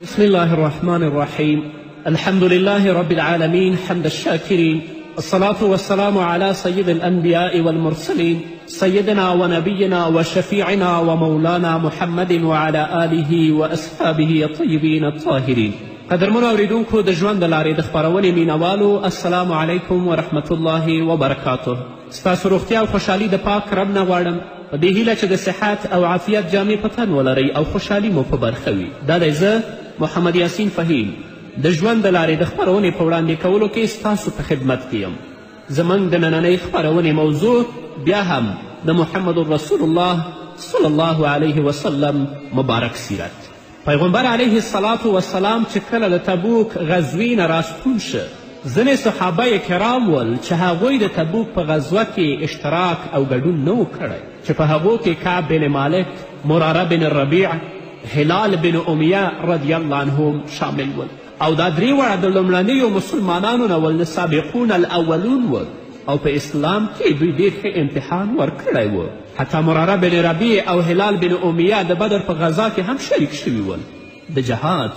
بسم الله الرحمن الرحيم. الحمد لله رب العالمين، حمد الشاكرين، الصلاة والسلام على سيد الأنبياء والمرسلين، سيدنا ونبينا وشفيعنا ومولانا محمد وعلى آله وأصحابه الطيبين الطاهرين. قدرمنو اوریدونکو، د ژوند د لارې د خپرونې مینوالو، السلام علیکم ورحمت الله وبرکاته. ستاسو روغتیا او خوشحالي د پاک رب نه غواړم، په دې هیله چې د صحت او عافیت جامې په تن ولرئ او خوشحالي مو په برخه وي. دا دی زه محمد یاسین فهیم د ژوند د لارې د خپرونې په وړاندې کولو کې ستاسو په خدمت کې یم. زموږ د نننۍ خپرونې موضوع بیا هم د محمد رسول الله صلی الله علیه وسلم مبارک سیرت. پیغمبر علیه الصلاة والسلام چې کله د تبوک غزوې نه راستون شه، ځینې صحابه کرام ول چې هغوی د تبوک په غزوه کې اشتراک او ګډون نه و کړی، چې په هغو کې کعب بن مالک، مراره بن ربیع، هلال بن امیه رضی الله عنهم شامل ول. او دا درې واړه د لومړنیو مسلمانانو نه ول، د سابقون الاولون ول، او په اسلام کې دوی ډېر ښه امتحان ورکړی و. حتی مراره بن ربیع او هلال بن امیه د بدر په غذا کې هم شریک شوي ول. د جهاد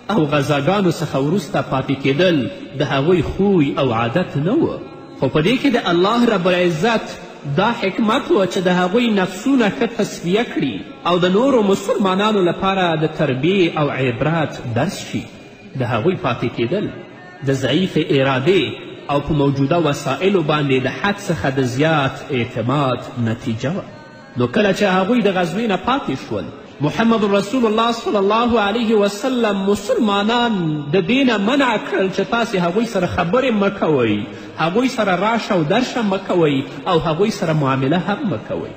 او غزاګانو څخه وروسته پاتې کېدل د هغوی خوی او عادت نه و، خو په دې کې د الله رب العزت دا حکمت و چې د هغوی نفسونه ښه تصفیه کړي او د نورو مسلمانانو لپاره د تربیې او عبرت درس شي. د هغوی پاتې کېدل د ضعیف ارادې او په موجوده وسایلو باندې د حد څخه د زیات اعتماد نتیجه وه. نو کله چې هغوی د غزوې نه پاتې شول، محمد رسول الله صلی الله علیه وسلم مسلمانان د دې نه منع کړل چې تاسې هغوی سره خبرې مه کوئ، هغوی سره راشه او درشه مه کوئ، او هغوی سره معامله هم مه کوئ.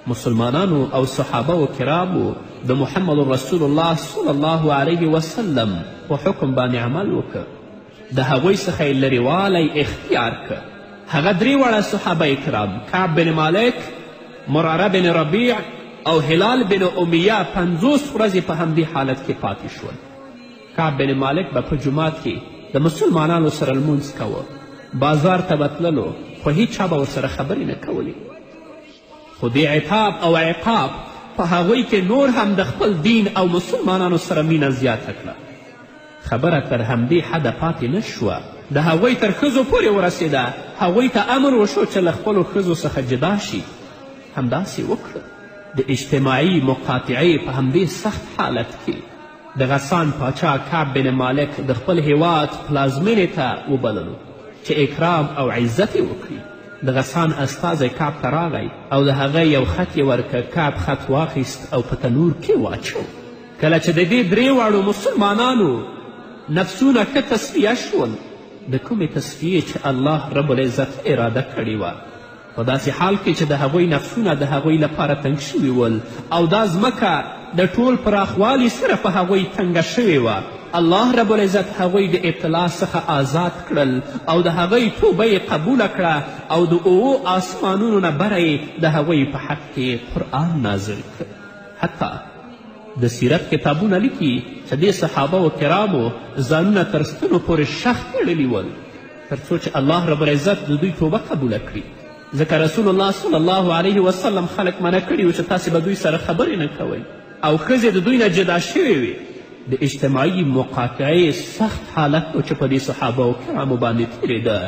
مسلمانانو او صحابه کرامو د محمد رسول الله صلی الله علیه وسلم په حکم باندې عمل وکړ، د هغوی څخه یې لرېوالی اختیار کړ. هغه درې واړه صحابه کرام، کعب بن مالک، مراره بن ربیع او هلال بن امیه، 50 ورځې په همدې حالت کې پاتې شول. کعب بن مالک به په جومات کې د مسلمانانو سره لمونځ کوه، بازار ته به تللو، خو هیچا به ورسره خبرې نه کولې. خو دې عتاب او عقاب په هغوی کې نور هم د خپل دین او مسلمانانو سره مینه زیاته کړه. خبره تر همدې حده پاتې نه شوه، د هغوی تر ښځو پورې ورسېده. هغوی ته امر وشو چې له خپلو ښځو څخه جدا شي، همداسې وکړه. د اجتماعي مقاطعې په همدې سخت حالت کې د غسان پاچا کعب بن مالک د خپل هیواد پلازمینې ته وبللو چې اکرام او عزت یې وکړي. د غسان استازی کعب ته راغی او د هغه یو خط یې ورکړ. کعب خط واخیست او په تنور کې واچو. کله چې د دې درې واړو مسلمانانو نفسونه ښه تصفیه شول، د کومې تصفیې چې الله رب العزت اراده کړې وه، په داسې حال کې چې د هغوی نفسونه د هغوی لپاره تنګ شوي ول او دا ځمکه د ټول پراخوالي سره په هغوی تنګه شوې وه، الله رب العزت هغوی د ابتلا څخه آزاد کړل او د هغوی توبه یې قبوله کړه او د اوو آسمانونو نه بره یې د هغوی په حق کې قرآن نازل کړ. حتی د سیرت کتابونه لیکي چې دې صحابه و کرامو ځانونه تر ستنو پورې شخ تړلي ول، تر څو چې الله رب العزت د دوی توبه قبوله کړي. ځکه رسول الله صلی الله علیه وسلم خلک منع کړي وو چې تاسې به دوی سره خبرې نه کوئ، او ښځې د دوی نه جدا شوې وې. د اجتماعي مقاطعې سخت حالت و چې په دې صحابه و کرامو باندې تېرېده.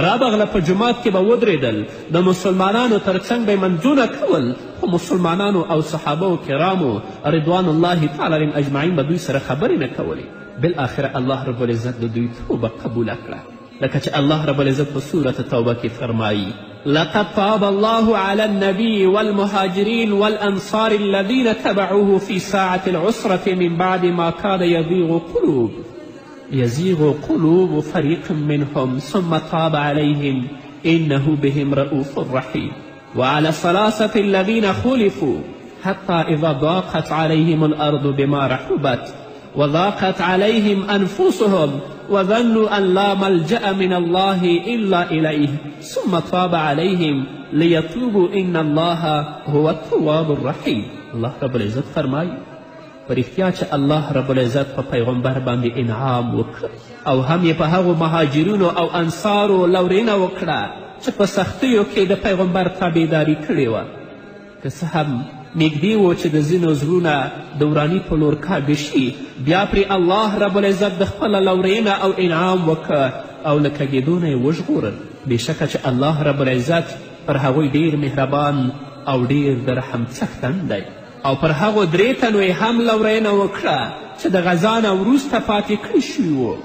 رابغله په جومات کې به ودرېدل، د مسلمانانو تر څنګ به یې منځونه کول، خو مسلمانانو او صحابه و کرامو رضوان الله تعالی علیهم اجمعین به دوی سره خبرې نه کولې. بالاخره الله رب العزت د دوی توبه قبوله کړه، لکه چې الله رب العزت په سورة توبه کې فرمایي: لقد تاب الله على النبي والمهاجرين والأنصار الذين تبعوه في ساعة العسرة من بعد ما كاد يزيغ قلوب فريق منهم ثم تاب عليهم إنه بهم رؤوف رحيم. وعلى الثلاثة الذين خلفوا حتى إذا ضاقت عليهم الأرض بما رحبت وضاقت عليهم أنفسهم وظنوا أن لا ملجأ من الله إلا إليه ثم تاب عليهم ليتوبوا إن الله هو التواب الرحيم. الله رب العزت فرمایي په رښتیا چې الله رب العزت په پیغمبر باندې انعام وکړ او هم یې په هغو مهاجرینو او انصارو لورینه وکړه چې په سختیو کې د پیغمبر تابعداري کړې وه. که څه هم نږدې و چې د ځینو زړونه د وراني په لور کاږه شي. بیا پرې الله رب العزت د خپله لورینه او انعام وکړ او له کږېدو نه یې وژغورل. بېشکه چې الله رب العزت پر هغوی ډیر مهربان او ډیر د رحم څښتن دی. او پر هغو درې تنو یې هم لورینه وکړه چې د غذا نه وروسته پاتې کړي شوي وو،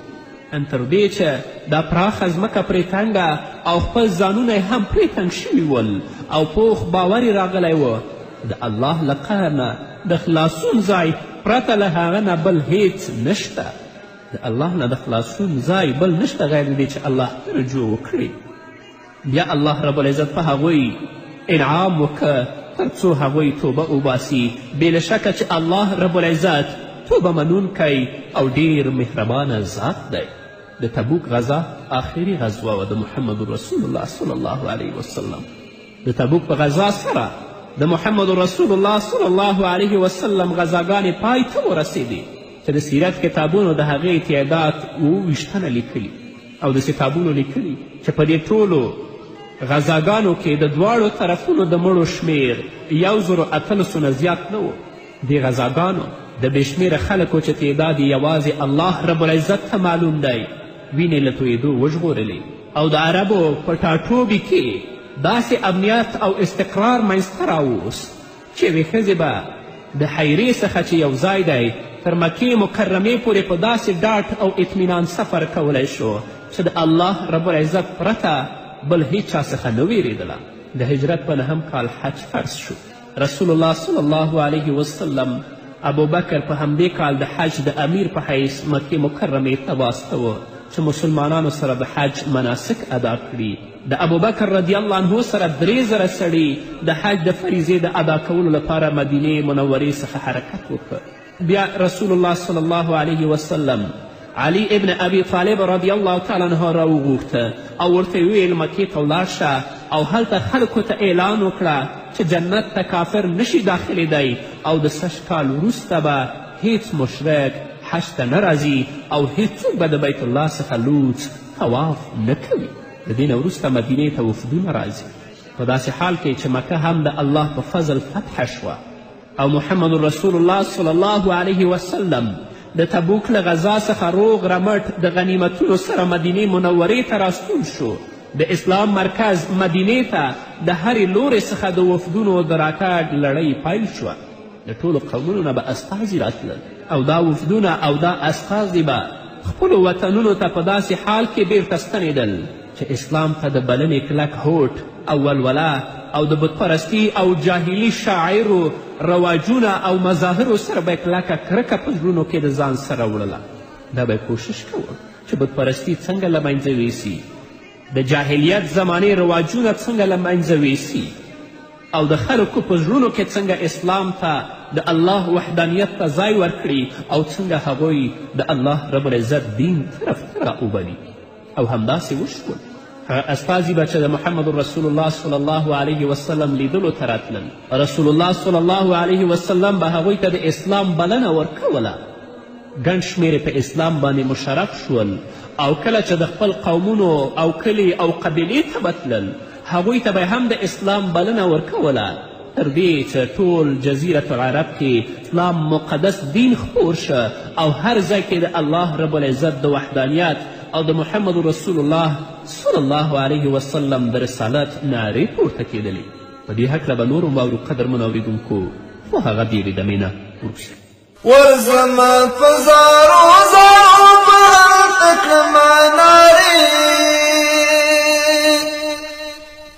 ان تر دې چې دا پراخه ځمکه پرې تنګه او خپل ځانونه یې هم پرې تنګ شوي ول او پوخ باور یې راغلی و. د الله له قهر نه د خلاصون ځای پرته له هغه نه بل هیڅ نشته. د الله نه د خلاصون ځای بل نشته غیر له دې چې الله ته رجوع وکړي. بیا الله رب العزت په هغوی انعام وکړ تر څو هغوی توبه وباسي. بې له شکه چې الله رب العزت توبه منونکی او ډیر مهربانه ذات دی. د تبوک غزا آخري غزوه وه د محمد رسول الله صلی الله علیه وسلم. د تبوک په غزا سره د محمد رسول الله صلی الله علیه وسلم غزاګانې پای ته ورسېدې چې د سیرت کتابونو د هغې تعداد 27 تنه لیکلي او د کتابونو لیکلي چې په دې ټولو غزاګانو کې د دواړو طرفونو د مړو شمېر 1800 نه زیات نه و. دې غزاګانو د بې شمېره خلکو چې تعداد یې یوازې الله رب العزت ته معلوم دی وینې له تویېدو وژغورلې او د عربو په ټاټوبي کې داسې امنیت او استقرار منځته راوست چې یوې ښځې به د حیرې څخه چې یو ځای دی تر مکې مکرمې پورې په داسې ډاډ او اطمینان سفر کولی شو چې د الله رب العزت پرته بل هیچا څخه نه ویرېدله. د هجرت په نهم کال حج فرض شو. رسول الله صلی الله علیه وسلم ابوبکر په همدې کال د حج د امیر په حیث مکې مکرمې ته واستوه چې مسلمانانو سره د حج مناسک ادا کړي. د ابوبکر رضی الله عنه سره 3000 سړي د حج د فریضې د ادا کولو لپاره مدینې منورې څخه حرکت وکړ. بیا رسول الله صلی الله علیه وسلم علی ابن ابي طالب رضی الله تعالی عنه راوغوښته او ورته یې وویل مکې ته ولاړ شه او هلته خلکو ته اعلان وکړه چې جنت ته کافر نشي داخلېدی او د سږ کال وروسته به هیڅ مشرک حج ته نه راځي او هیڅوک به د بیت الله څخه لوڅ طواف نه کوي. د دې نه وروسته مدینې ته وفدونه راځي په داسې حال کې چې مکه هم د الله په فضل فتح شوه او محمد رسول الله صلی الله علیه وسلم د تبوک له غذا څخه روغ رمټ د غنیمتونو سره مدینې منورې ته راستون شو. د اسلام مرکز مدینې ته د هرې لورې څخه د وفدونو د راتګ لړۍ پیل شوه. د ټولو قومونو نه به استازي راتلل او دا وفدونه او دا استازي به خپلو وطنونو ته په داسې حال کې بیرته ستنېدل چې اسلام ته د بلنې کلک هوډ او ولوله او د بتپرستی او جاهلي شاعرو رواجونه او مظاهرو سره به یې کلکه کرکه په زړونو کې د ځان سره وړله. دا به یې کوشش کوه چې بتپرستي څنګه له منځه ویسي، د جاهلیت زمانې رواجونه څنګه له منځه ویسي او د خلکو په زړونو کې څنګه اسلام ته د الله وحدانیت ته ځای ورکړي او څنګه هغوی د الله رب العزت دین طرف ته راوبلي. او همداسې وشول. هغه استازي به چې د محمد رسول الله صلی الله علیه وسلم لیدلو ته راتلل، رسول الله صلی الله علیه وسلم به هغوی ته د اسلام بلنه ورکوله. ګڼ شمېر په اسلام باندې مشرف شول او کله چې د خپل قومونو او کلي او قبیلې ته به تلل هغوی ته به هم د اسلام بلنه ورکوله، تر دې چې ټول جزیرة العرب کې اسلام مقدس دین خپور شه او هر ځای کې د الله رب العزت د وحدانیت او د محمد رسول الله صلی الله علیه وسلم د رسالت نارې پورته کېدلې. په دې هکله به نور هم واورو قدرمنو اورېدونکو، خو هغه ډېرې دمې نه وروسته. ورځمه په زارو زارو په هلته کړمه نارې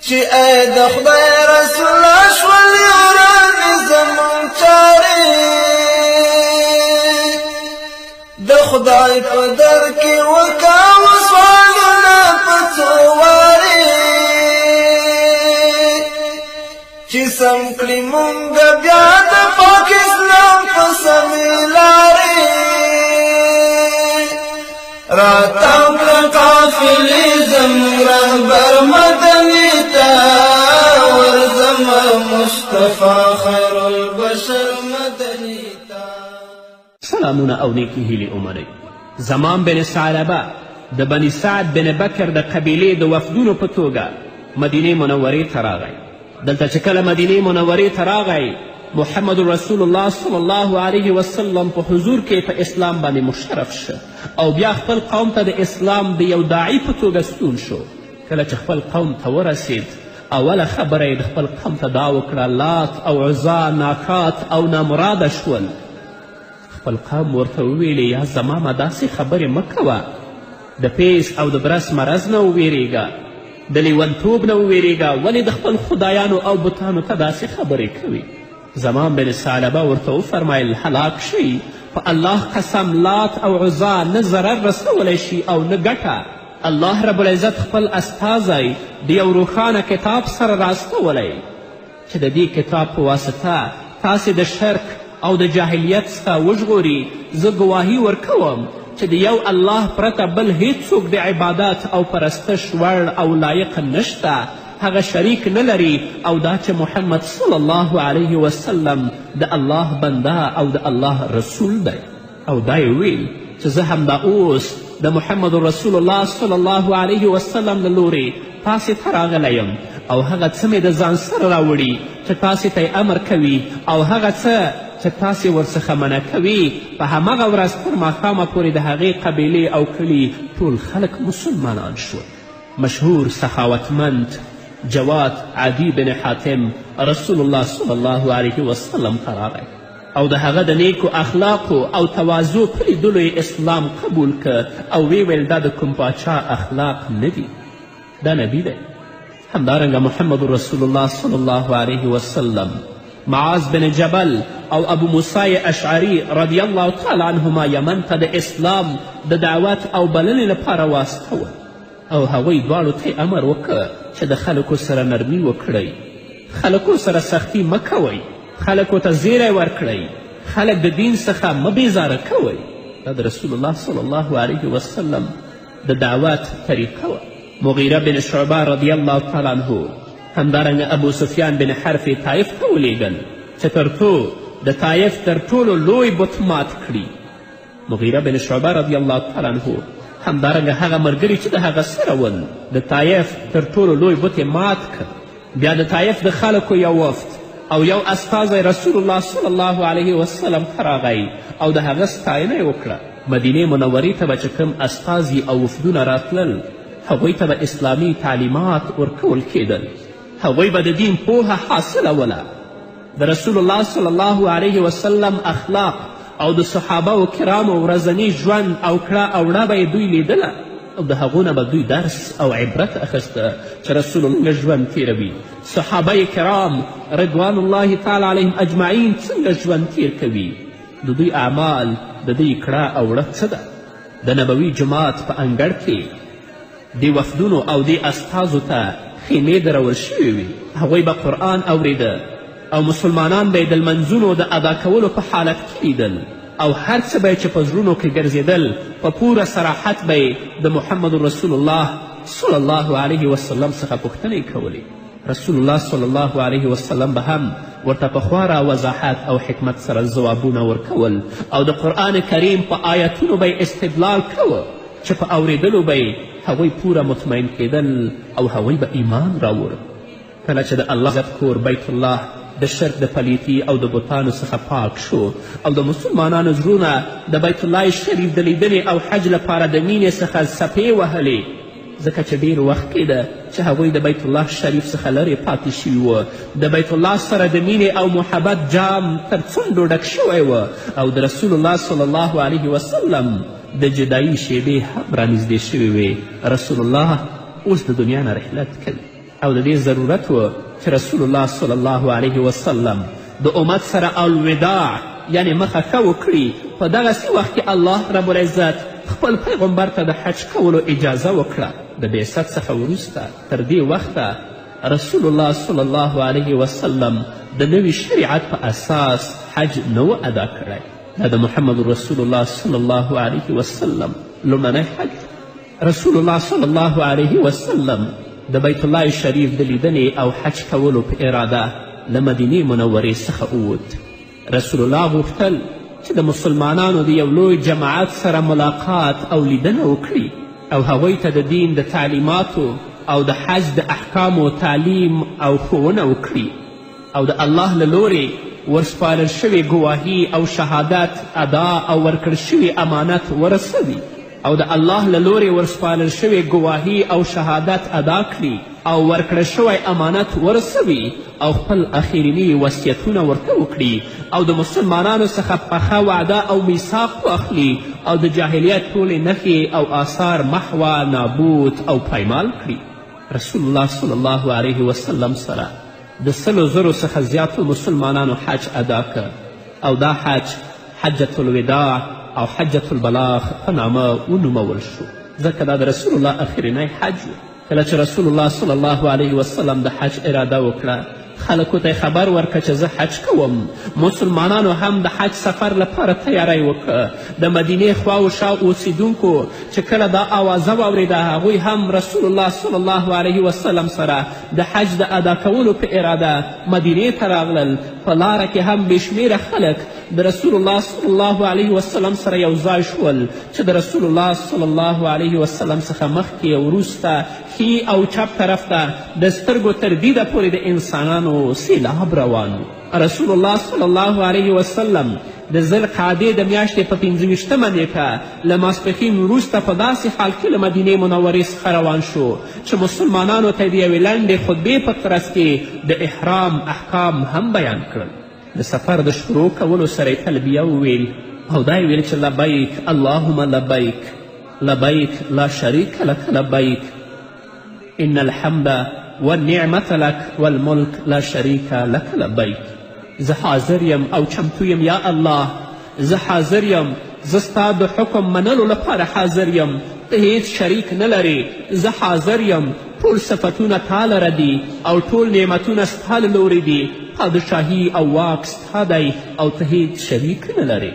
چې ای د خدای رسوله شولې ورانې زموږ چارې، د خدای په در کې وکاوه سوالونه په څو وارې چې سم کړي مونږ بیا د پاک اسلام په سمې لارې. راتاو کړه قافلې زموږ رهبر مدني ته، ورځمه مصطفی خیر البشر مدني ته. سلامونه او نیکې هیلې ومنئ. زمان بن ثعلبه د بني سعد بن بکر د قبیلې د وفدونو په توګه مدینې منورې ته راغی. دلته چې کله مدینې منورې ته راغی محمد رسول الله صلی الله علیه وسلم په حضور کې په اسلام باندې مشرف شه او بیا خپل قوم ته د اسلام د یو داعي په توګه ستون شو. کله چې خپل قوم ته ورسید، اوله خبره یې د خپل قوم ته دا وکړه، لات او عزا ناکات او نامراده شول. خپل قوم ورته وویلې، یا زمامه داسې خبرې مه کوه، د پیس او د برس مرض نه وویریږه، د لیونتوب نه وویریږه، ولې د خپل خدایانو او بتانو ته داسې خبرې کوي؟ زمان بن ثعلبه ورته وفرمیل، هلاک شئ، په الله قسم لات او عزا نه ضرر رسولی شي او نه ګټه. الله رب العزت خپل استازی د یو روښانه کتاب سره راستولی چې د دې کتاب په واسطه تاسې د شرک او د جاهلیت څخه وژغوري. زه ګواهي ورکوم چې د یو الله پرته بل هیڅوک د عبادت او پرستش وړ او لایق نشته، هغه شریک نه لري، او دا چې محمد صلی الله علیه وسلم د الله بنده او د الله رسول دی. او دا یې وویل چې زه همدا اوس د محمد رسول الله صلی الله علیه وسلم له لورې تاسې ته راغلی یم او هغه څه مې د ځان سره راوړي چې تاسې ته یې امر کوي او هغه څه چې تاسې ورڅخه منع کوي. په هماغه ورځ تر ماښامه پورې د هغې قبیلې او کلي ټول خلک مسلمانان شول. مشهور سخاوتمند جواد عدی بن حاتم رسول الله صلی الله علیه وسلم ته راغی او د هغه د نیکو اخلاقو او تواضع په لیدلو یې اسلام قبول که او ویې ویل دا د کوم پاچا اخلاق نه دي، دا نبي دی. همدارنګه محمد رسول الله صلی الله علیه وسلم معاذ بن جبل او ابو موسی اشعري رضی الله تعالی عنهما یمن ته د اسلام د دعوت او بلنې لپاره واستول او هغوی دواړو ته امر وکړ چې د خلکو سره نرمي وکړئ، خلکو سره سختي مه کوئ، خلکو ته زیری ورکړئ، خلک د دین څخه مه بیزاره کوئ. دا د رسول الله صلی الله علیه وسلم د دعوت طریقه وه. مغیره بن شعبه رضی الله تعالی عنه همدارنګه ابو سفیان بن حرف طایف ته ولیږل چې تر څو د طایف تر ټولو لوی بت مات کړي. مغیره بن شعبه رضی الله تعالی عنه همدارنګه هغه ملګري چې د هغه سره ول د طایف تر ټولو لوی بت یې مات کړ. بیا د طایف د خلکو یو وفد او یو استازی رسول الله صلی الله علیه وسلم ته راغی او د هغه ستاینه یې وکړه. مدینې منورې ته به چې کوم استازي او وفدونه راتلل هغوی ته به اسلامي تعلیمات ورکول کیدل، هغوی به د دین پوهه حاصلوله. د رسول الله صلی الله علیه وسلم اخلاق او د صحابه و کرامو ورځني ژوند او کړه او وړه به یې دوی لیدله او د هغو نه به دوی درس او عبرت اخیسته چې رسول الله ژوند تیروي، صحابه کرام رضوان الله تعالی علیهم اجمعین څنګه ژوند تیر کوي، د دوی اعمال د دوی کړه او وړه څه ده. د نبوي جومات په انګړ کې دې وفدونو او دې استازو ته خیمې درول شوې وې، هغوی به قرآن اوریده او مسلمانان به یې د لمنځونو د ادا کولو په حالت کې لیدل او هر څه به یې چې په زړونو کې ګرځېدل په پوره صراحت به یې د محمد رسول الله صلی الله علیه وسلم څخه پوښتنې کولې. رسول الله صلی الله علیه وسلم به هم ورته په خورا وضاحت او حکمت سره ځوابونه ورکول او د قرآن کریم په آیتونو به یې استدلال کوه چې په اوریدلو به یې هغوی پوره مطمئن کیدل او هغوی به ایمان راوړ. کله چې د الله عزت کور بیت الله د شرک د پلیتی او د بتانو څخه پاک شو او د مسلمانانو زړونه د بیت الله شریف د لیدنې او حج لپاره د مینې څخه څپې وهلې، ځکه چې ډیر وخت کیده چې هغوی د بیت الله شریف څخه لرې پاتې شوي وو، د بیت الله سره د مینې او محبت جام تر څنډو ډک شوی و او د رسول الله صلی الله علیه وسلم د جدایي شیبې هم رانږدې شوې وې. رسول الله اوس د دنیا نه رحلت کوي او د دې ضرورت و چې رسول الله صلی الله علیه وسلم د امت سره الوداع یعنې مخه ښه وکړي. په دغسې وخت کې الله رب العزت خپل پیغمبر ته د حج کولو اجازه وکړه. د بعثت څخه وروسته تر دې وخته رسول الله صلی الله علیه وسلم د نوي شریعت په اساس حج نه و ادا کړی. دا د محمد رسول الله صلی الله علیه وسلم لومړنی حج. رسول الله صلی الله علیه وسلم د بیت الله شریف د لیدنې او حج کولو په اراده له مدینې منورې څخه ووت. رسول الله غوښتل چې د مسلمانانو د یو لوی جماعت سره ملاقات او لیدنه وکړي او هغوی ته د دین د تعلیماتو او د حج د احکامو تعلیم او ښوونه وکړي او د الله له لورې ورسپارل شوې ګواهي او شهادت ادا او ورکړل شوي امانت ورسوي او د الله له لورې ورسپارل شوې ګواهي او شهادت ادا کړي او ورکړل شوی امانت ورسوي او خپل اخریني وصیتونه ورته وکړي او د مسلمانانو څخه پخه وعده او میثاق واخلي او د جاهلیت ټولې نښې او آثار محوه، نابود او پایمال کړي. رسول الله صلی الله علیه وسلم سره د 100,000 څخه زیاتو مسلمانانو حج ادا کړ او دا حج حجة الوداع او حجة البلاغ په نامه ونومول شو، ځکه دا د رسول الله اخرینی حج و. کله چې رسول الله صلی الله علیه وسلم د حج اراده وکړه، خلکو ته خبر ورکړه چې زه حج کوم. مسلمانانو هم د حج سفر لپاره تیاری وکړ. د مدینې خواوشا اوسیدونکو چې کله دا آوازه واورېده، هغوی هم رسول الله صلی الله علیه وسلم سره د حج د ادا کولو په اراده مدینې ته راغلل. په لاره کې هم بې شمېره خلک د رسول الله صلی الله علیه وسلم سره یو ځای شول چې د رسول الله صلی الله علیه وسلم څخه مخکې او وروسته ښي او چپ طرف ته د سترګو تر دیده پورې د انسانانو سیلاب روان و. رسول الله صلی الله علیه وسلم د ذوالقعدې د میاشتې په 25مه نیټه له ماسپښین وروسته په داسې حال کې له مدینې منورې څخه روان شو چې مسلمانانو ته د یوې لنډې خطبې په ترڅ کې د احرام احکام هم بیان کړل. د سفر د شروع کولو سره یې تلبیه وویل او دا یې ویل چې لبیک اللهم لبیک، لبیک لا شریک لک لبیک، ان الحمد والنعمة لک والملک لا شریک لک لبیک. زه حاضر یم او چمتو یم یا الله، زه حاضر یم، زه ستا د حکم منلو لپاره حاضر یم، ته هیڅ شریک نه لرې، زه حاضر یم، ټول صفتونه تا لره دي او ټول نعمتونه ستا له لورې دي، پادشاهي او واک ستا دی او ته هیڅ شریک نه لرې.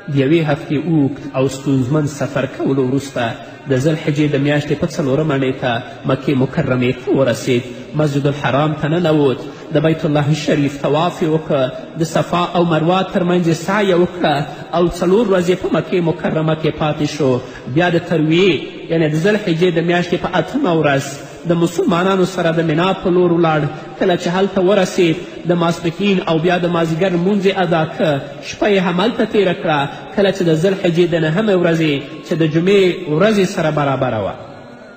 د یوې هفتې اوږد او ستونزمن سفر کولو وروسته د ذوالحجې د میاشتې په 4مه نیټه مکې مکرمې ته ورسید، مسجد الحرام ته ننوت، د بیت الله شریف طواف یې وکړ، د صفا او مروه ترمنځ یې سعیه وکړه او 4 ورځې په مکې مکرمه کې پاتې شو. بیا د ترویې یعنې د ذوالحجې د میاشتې په 8مه ورځ د مسلمانانو سره د منا په لور ولاړ. کله چې هلته ورسید د ماسپښین او بیا د مازدیګر لمونځ یې ادا که، شپه یې هملته تیره کړه. کله چې د ذوالحجې د 9مې ورځې چې د جمعې ورځې سره برابره وه،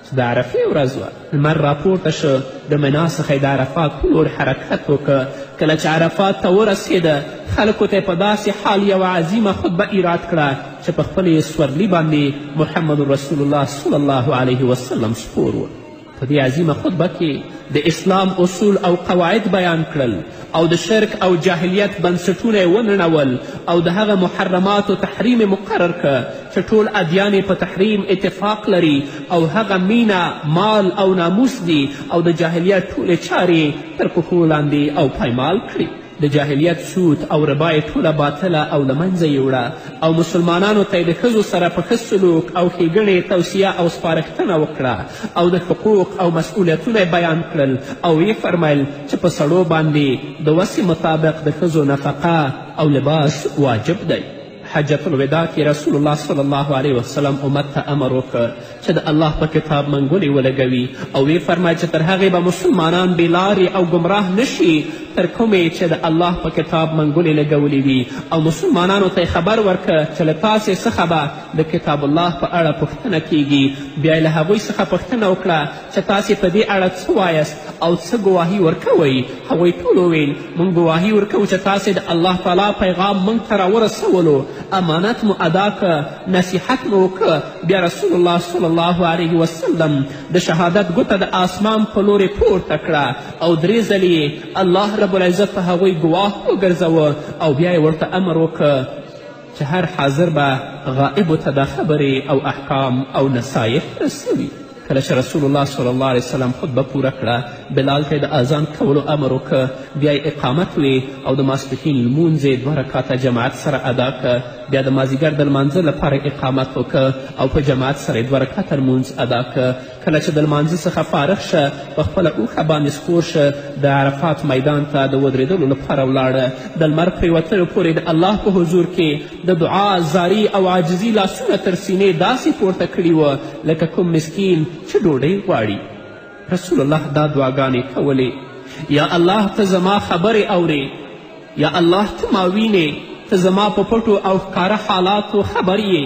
چې د عرفې ورځ وه، لمر راپورته شو، د منا څخه یې د عرفات په لور حرکت وکړ. کله چې عرفات ته ورسېده، خلکو ته یې په داسې حال یوه عظیمه خطبه ایراد کړه چې په خپلې سورلي باندې محمد رسول الله صلی الله علیه وسلم سپور و. په دې عظیمه خطبه کې د اسلام اصول او قواعد بیان کړل او د شرک او جاهلیت بنسټونه یې ونړول او د هغه محرماتو تحریم یې مقرر کړ چې ټول ادیان یې په تحریم اتفاق لري او هغه مینه، مال او ناموس دي او د جاهلیت ټولې چارې تر پښو لاندې او پایمال کړې. د جاهلیت سود او ربا یې ټوله باطله او له منځه یوړه او مسلمانانو ته یې د ښځو سره په ښه سلوک او ښېګڼې توصیه او سپارښتنه وکړه او د حقوق او مسؤلیتونه یې بیان کړل او ویې فرمیل چې په سړو باندې د وسې مطابق د ښځو نفقه او لباس واجب دی. حجة الوداع کې رسول الله صلی الله علیه وسلم امت ته امر وکړ چې د الله په کتاب منګولې ولګوي او ویې فرمایل چې تر هغې به مسلمانان بې لارې او ګمراه نه شي تر کومې چې د الله په کتاب منګولې لګولې وي. او مسلمانانو ته یې خبر ورکړ چې له تاسې څخه به د کتاب الله په اړه پوښتنه کیږي. بیا یې له هغوی څخه پوښتنه وکړه چې تاسې په دې اړه څه وایاست او څه ګواهي ورکوئ؟ هغوی ټولو ویل موږ ګواهي ورکوو چې تاسې د الله تعالی پیغام موږ ته راورسولو، امانت مو ادا که، نصیحت مو وکړ. بیا رسول الله صلی الله علیه وسلم د شهادت ګوته د آسمان په لورې پورته کړه او 3 ځلې یې الله رب العزت په هغوی ګواه وګرځوه او بیا یې ورته امر وکړ چې هر حاضر به غائبو ته دا خبرې او احکام او نصایح رسوي. کله چې رسول الله صلی الله علیه وسلم خطبه پوره کړه، بلال ته یې د اذان کولو امر وکړ، بیا یې اقامت وی او د ماسپښین لمونځ یې 2 رکعته جماعت سره ادا که. بیا د مازدیګر د لمانځه لپاره اقامت وکړ او په جماعت سره یې 2 رکعته لمونځ ادا که. کله چې د لمانځه څخه فارغ شه، په خپله اوښه باندې سپور شه، د عرفات میدان ته د ودرېدلو لپاره ولاړه. د لمر پرېوتلو پورې د الله په حضور کې د دعا، زاری او عاجزي لاسونه تر سینې داسې پورته کړي وه لکه کوم مسکین چې ډوډۍ غواړي. رسول الله دا دعاګانې کولې: یا الله ته زما خبرې اورې، یا الله، ته ما وینې، ته زما په پټو او ښکاره حالاتو خبر یې،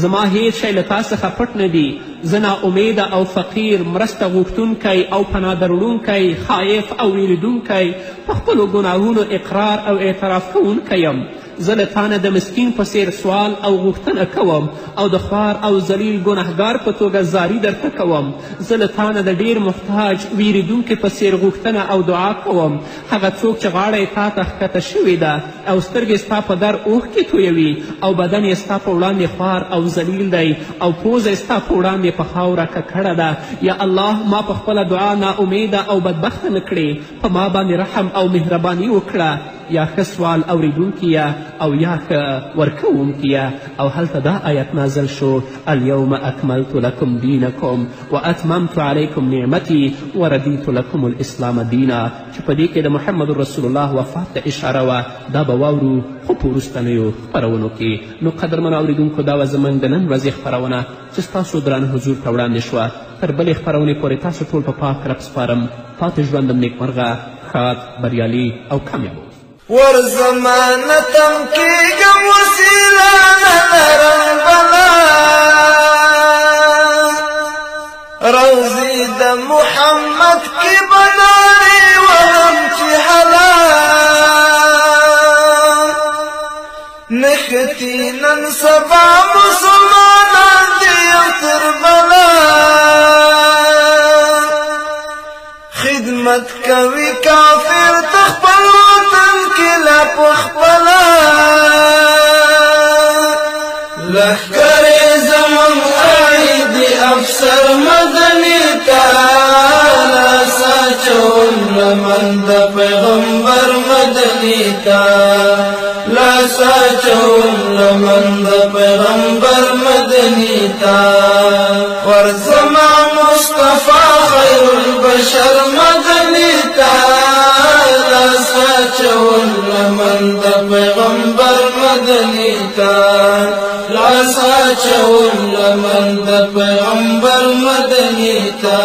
زما هیڅ شی له تا څخه پټ نه دي. زه ناامیده او فقیر، مرسته غوښتونکی او پناه دروړونکی، خایف او ویریدونکی، په خپلو ګناهونو اقرار او اعتراف کوونکی یم. زه له تا نه د مسکین په څیر سوال او غوښتنه کوم او د خوار او ذلیل ګناهګار په توګه زاري درته کوم. زه له تا نه د ډیر محتاج ویریدونکي په څیر غوښتنه او دعا کوم، هغه څوک چې غاړه یې تا ته ښکته شوې ده او سترګې ستا په در اوښکې تویوي او بدن یې ستا په وړاندې خوار او ذلیل دی او پوزه یې ستا په وړاندې په خاوره ککړه ده. یا الله، ما په خپله دعا ناامیده او بدبخته نه کړې، په ما باندې رحم او مهرباني وکړه. یا ښه سوال اوریدونکیه او یا ښه ورکوونکیه. او هلته دا آیت نازل شو: الیوم اکملت لکم دینکم واتممت علیکم نعمتي وردیت لکم الاسلام دینا، چې په دې کې د محمد رسول الله وفات ته اشاره وه. دا به واورو خو په وروستنیو خپرونو کې. نو قدرمنو اوریدونکو، دا وه زموږ د نن ورځې خپرونه چې ستاسو درانه حضور ته وړاندې شوه. تر بلې خپرونې پورې تاسو ټول په پاک رب سپارم. پاتې ژوندم نیکمرغه، ښاد، بریالي او کامیاب اوسئ. ورزمانه تم کېږم، وسیله نه لرم بلا، روضې د محمد کې به نارې وهم چې هلا. نښتي نن سبا مسلمانان دي یو تر بلا، خدمت کوي کافر ته خپل وطن کې لا په خپله. لښکرې زموږ دی افسر مدني ته، لاس اچوم لمن د پیغمبر مدني ته، لاس اچوم لمن د پیغمبر مدني ته. ورزما مصطفی خیر البشر مدني ته، لاس اچوم لمن د پیغمبر مدني ته، لاس اچوم لمن د پیغمبر مدني ته.